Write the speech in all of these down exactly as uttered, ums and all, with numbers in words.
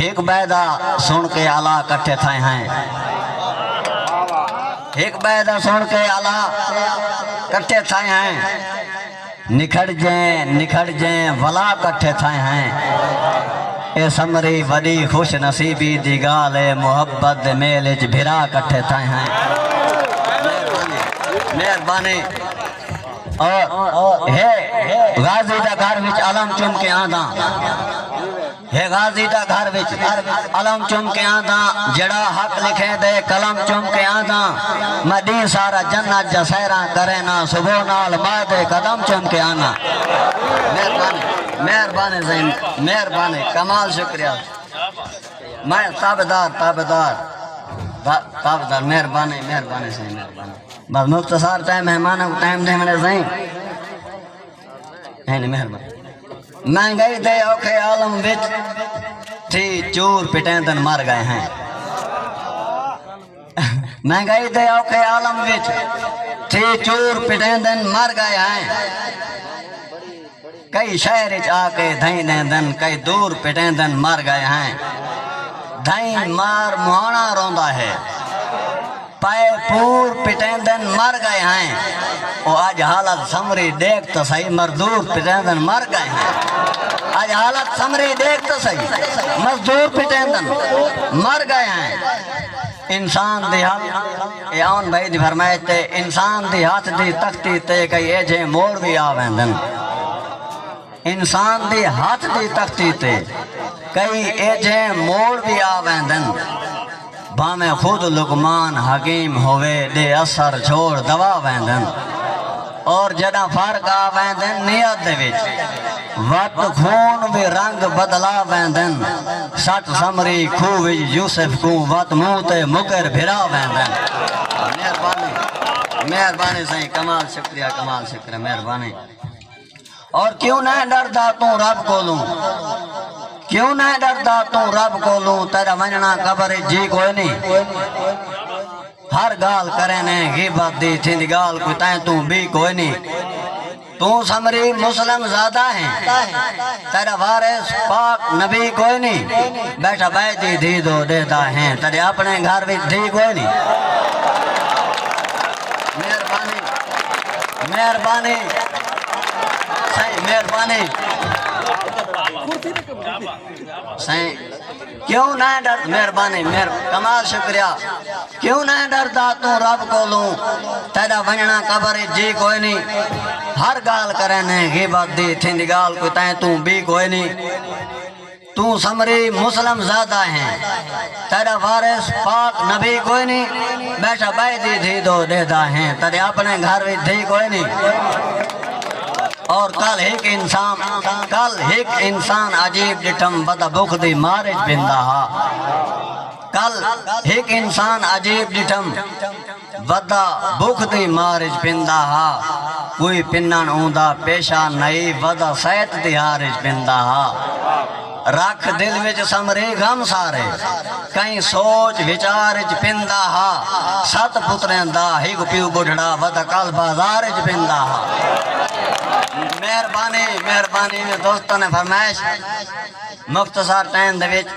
ہک ٻئے دا سݨ کے آلا کٹھے تھائے ہیں۔ ہک ٻئے دا سݨ کے آلا کٹھے تھائے ہیں۔ نکھڑ جیں، نکھڑ جیں، ولا کٹھے تھائے ہیں۔ اے سمری وݙی خوش نصیبی دی ڳالھ اے، محبت دے میل اچ بھرا کٹھے تھائے ہیں۔ مہربانی، مہربانی۔ اور ہے غازی دا گھر وچ علم چم کے آنداں۔ ہے غازی دا گھر وچ علم چم کے آنداں، جڑا حق لکھے دے قلم چم کے آنداں۔ میں ݙینہہ سارا جنت جا سیراں کرے نا، صبح نال ماء دے قدم چم کے آنداں۔ مہربانی، مہربانی سائیں، مہربانی، کمال شکریہ۔ میں تابعدار، تابعدار، تا-، تابعدار، مہربانی، مہربانی سائیں، مہربانی۔ بس مختصر ٹائم، مہماناں کوں ٹائم ݙیوݨے سائیں۔ ہن مہربانی۔ مہنگائی دے اوکھے عالم وچ تھی چور پٹیندن مر ڳئے ہیں۔ مہنگائی دے اوکھے عالم وچ تھی چور پٹیندن مر ڳئے ہیں۔ کئی شہر اچ آ کے دھئیں ݙیندن، کئی دور پٹیندن مر ڳئے ہیں۔ دھئیں مار مہاݨا روندا ہے، پائے پور پٹیندن مر ڳئے ہیں۔ او اڄ حالت سمری ݙیکھ تاں سہی، مزدور پٹیندن مر ڳئے ہیں۔ اڄ حالت سمری ݙیکھ تاں سہی، مزدور پٹیندن مر ڳئے ہیں۔ انسان دی ہتھ، اے اون بھائی دی فرمائش تے، انسان دی ہتھ دی تختی تے کئی ایجھے موڑ وی آ ویندن۔ انسان دی ہتھ دی تختی تے کئی ایجھے موڑ وی آ ویندن۔ بھانویں خود لقمان حکیم ہووے، ݙے اثر چھوڑ دوا ویندن۔ اور جݙاں فرق آ ویندن نیت دے وچ، وت خون وی رنگ بدلا ویندن۔ سٹ سمری کھوہ وچ یوسف کوں، وت منہ تے مکر بھرا ویندن۔ مہربانی، مہربانی سائیں، کمال شکریہ، کمال شکریہ، مہربانی۔ اور کیوں نہ ݙردا توں رب کولوں؟ کیوں نہ ݙردا توں رب کولوں؟ تیݙا ونڄݨا قبر اچ جی کوئے نی۔ ہر ڳالھ کرینے غیبت دی، تھیندی ڳالھ کوئی تیں توں ٻی کوئے نی۔ توں سمری مسلم زادہ ہیں، تیݙا وارث پاک نبی کوئے نی۔ ٻیٹھا ٻئے دی دھی دو ݙیہدا ہیں، تیݙے اپݨے گھر وچ دھی کوئے نی۔ مہربانی، مہربانی سائیں، مہربانی سائیں۔ کیوں نہ ݙر، مہربانی، مہر-، کمال شکریہ۔ کیوں نہ ݙردا توں رب کولوں؟ تیݙا ونڄݨا قبر اچ جی کوئے نی۔ ہر ڳالھ کرینے غیبت دی، تھیندی ڳالھ کوئی تیں توں ٻی کوئے نی۔ توں سمری مسلم زادہ ہیں، تیݙا وارث پاک نبی کوئے نی۔ ٻیٹھا ٻئے دی دھی دو ݙیہدا ہیں، تیݙے اپݨے گھر وچ دھی کوئے نی۔ اور کل ہک انسان، کل ہک انسان عجیب ݙٹھم، ودا بکھ دی مار اچ پیندا ہا۔ کل ہک انسان عجیب ݙٹھم، ودا بکھ دی مار اچ پیندا ہا۔ کوئی پنݨ اوندا پیشہ نئی، ودا سیت دی ہار اچ پیندا ہا۔ رکھ دل وچ سمری غم سارے، کہیں سوچ وچار اچ پیندا ہا۔ ست پتریں دا ہک پیو ٻڈھڑا، ودا کل بازار اچ پیندا ہا۔ مہربانی، مہربانی، دوستاں نے فرمائش، مختصر ٹائم دے وچ۔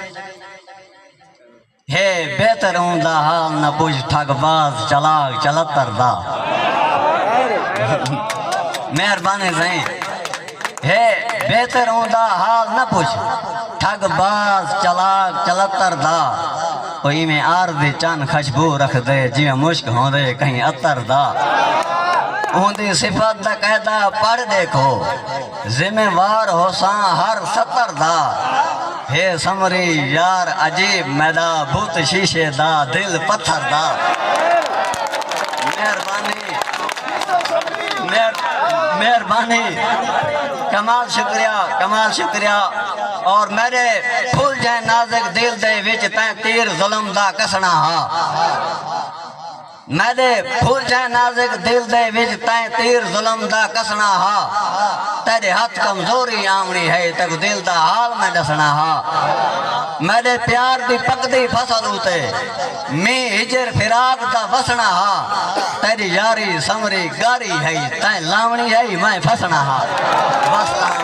ہے بہتر ہوندا حال نہ پچھ، ٹھگ باز چلاک چلتر دا۔ مہربانی سائیں۔ ہے بہتر ہوندا حال نہ پچھ، ٹھگ باز چلاک چلتر دا۔ او ایویں عارضی چن خوشبو رکھدے، جیویں مشک ہوندے کہیں عطر دا۔ اوندی صفت دا قاعدہ پڑھ ݙیکھو، ذمہ وار ہوساں ہر سطر دا۔ ہے سمری یار عجیب میݙا، بت شیشے دا، دل پتھر دا۔ مہربانی، مہر-، مہربانی، کمال شکریہ، کمال شکریہ۔ اور میݙے پھل جئیں نازک دل دے وچ، تیں تیر ظلم دا کسݨا ہا۔ میݙے پھل جئیں نازک دل دے وچ، تیں تیر ظلم دا کسݨا ہا۔ تیݙے ہتھ کمزوری آوݨی ہئی، تیکوں دل دا حال میں ݙسݨا ہا۔ میݙے پیار دی پکدی فصل اتے، مینہ ہجر فراق دا وسݨا ہا۔ تیݙی یاری سمری ڳاری ہئی، تیں لاوݨی ہئی، میں پھسݨا ہا۔ وسلام۔